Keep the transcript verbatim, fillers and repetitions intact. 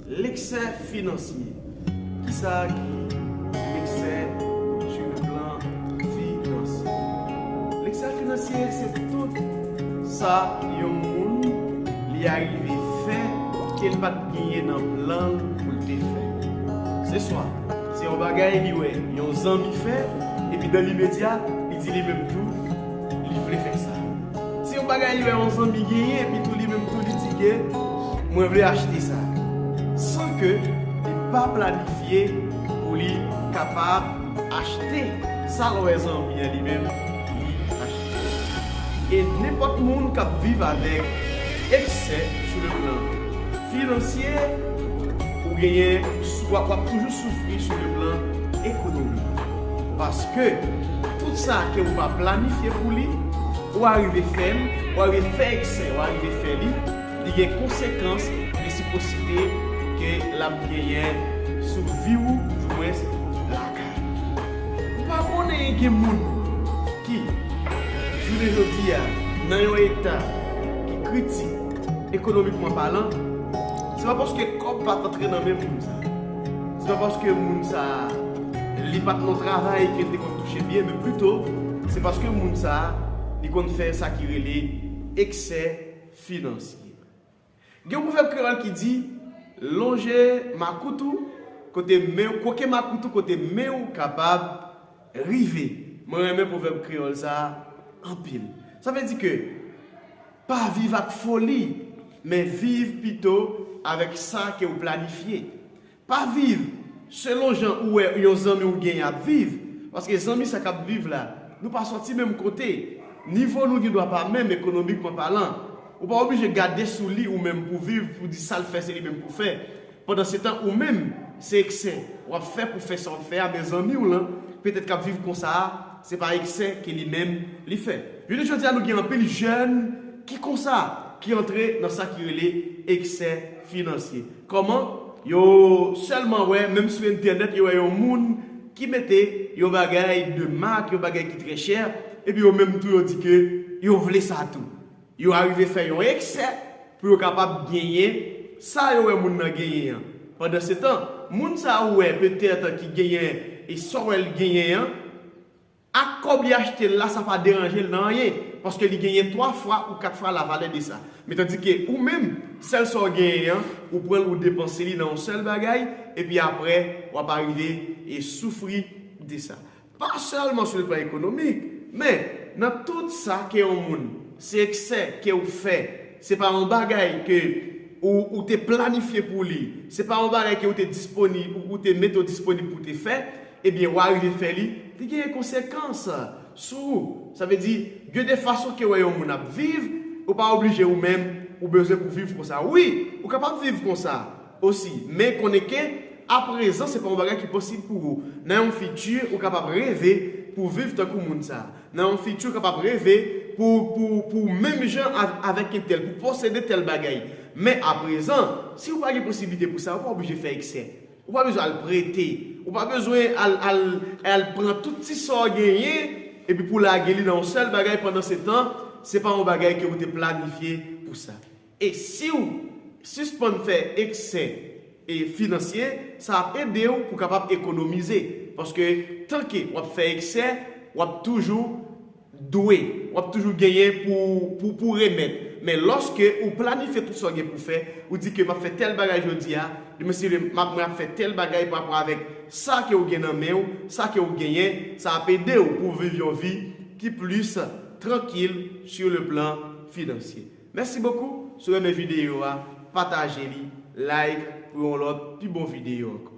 L'excès financier. Kisa ki l'excès sur le plan financier? L'excès financier, se tout sa yon moun li arive fè ke l pa t genyen nan plan l pou l te fè. Se swa se yon bagay li wè yon zanmi fè, epi dan limedya, li di li menm tou, li vle fè sa. Se yon bagay li wè yon zanmi genyen, epi tou li menm tou li di ke mwen vle achte sa. San ke li pa planifye pou li kapab achte sa l wè zanmi an li menm li achte. E nenpòt moun k ap viv avèk eksè sou le plan finansye, ou genyen, w ap, w ap toujou soufri sou le plan ekonomik. Paske tout sa ke ou pa planifye pou li, ou arive fè l, ou arive fè eksè, ou arive fè li, li gen konsekans, resiprosite ke l ap genyen sou vi w, oudimwens lakay ou. Ou pa konnen gen moun ki, jounen jodi a, nan yon eta ki kritik, ekonomikman palan, se pa paske kòb pa t antre nan men moun sa. Se pa paske moun sa a, li pa t nan travay ke l te konn touche byen, men pito, se paske moun sa a, li konn fè sa ki rele eksè finansye. Gen yon pwovèb kreyòl ki di, lonje makout ou kote men w, kwoke makout ou kote men w kapab rive. Mwen renmen pwovèb kreyòl sa a anpil. Sa vle di ke pa viv ak foli, men viv pito avèk sa ke w planifye. Pa viv selon jan ou wè yon zanmi w genyen ap viv, paske zanmi sa k ap viv la, nou pa sòti menm kote. Nivo nou gendwa pa menm ekonomikman palan. Ou pa oblije gade sou li ou menm pou viv, pou di sa l fè se li menm pou fè. Pandansetan ou menm, se eksè w ap fè pou fè sa w ap fè a, men zanmi w lan, petèt k ap viv konsa a, se pa eksè ke li menm li fè. Jounen jodi a, nou gen anpil jèn ki konsa, ki antre nan sa ki rele eksè finansye. Kòman? Yo sèlman wè, menm sou entènèt, yo wè yon moun ki mete yon bagay de mak, yon bagay ki trè chè, epi yo menm tou yo di ke yo vle sa tou. Yo arive fè yon eksè pou yo kapab genyen sa yo wè moun nan genyen an. Pandansetan, moun sa ou wè petèt ki genyen e sa w wè l genyen an, ak kòb li achte l la, sa pa deranje l nan anyen, paske li genyen twa fwa ou kat fwa lavalè de sa. Men tandike ou menm, sèl sa w genyen an, ou pran l, ou depanse li nan yon sèl bagay, epi apre, w ap arive e soufri de sa. Pa sèlman sou le plan ekonomik, men nan tout sa ke yon moun, se eksè ke ou fè, se pa yon bagay ke ou, ou te planifye pou li, se pa yon bagay ke ou te disponib, ou, ou te mete w disponib pou te fè, ebyen, w arive fè li, li genyen konsekans sou ou. Sa vle di, gen de fason ke w wè yon moun ap viv, ou pa oblije ou menm, ou bezwen pou viv konsa. Wi, ou kapab viv konsa osi, men konnen ke aprezan, se pa yon bagay ki posib pou ou. Nan yon fiti, ou kapab reve pou viv tankou moun sa. Nan yon fiti, ou kapab reve pou, pou, pou menm jan av-, avèk entèl, pou posede tèl bagay. Men aprezan, si ou pa gen posiblite pou sa, ou pa oblije fè eksè. Ou pa bezwen al prete. Ou pa bezwen al, al, al pran tout ti sa w genyen, epi pou lage li nan yon sèl bagay, pandansetan, se pa yon bagay ke ou te planifye pou sa. E si w sispann fè eksè e finansye, sa ap ede w pou kapab ekonomize. Paske tanke w ap fè eksè, w ap toujou dwe, w ap toujou genyen pou, pou, pou remèt. Men lòske ou planifye tout sa w gen pou fè, ou di ke m ap fè tèl bagay jodi a, demen si m ap, mwen ap fè tèl bagay pa rapò avèk sa ke w gen nan men w, sa ke w genyen, sa ap ede w pou w viv yon vi ki plis trankil sur le plan financier. Merci beaucoup. Si w renmen videyo a, pataje li, like pou yon lòt pi bon videyo ankò.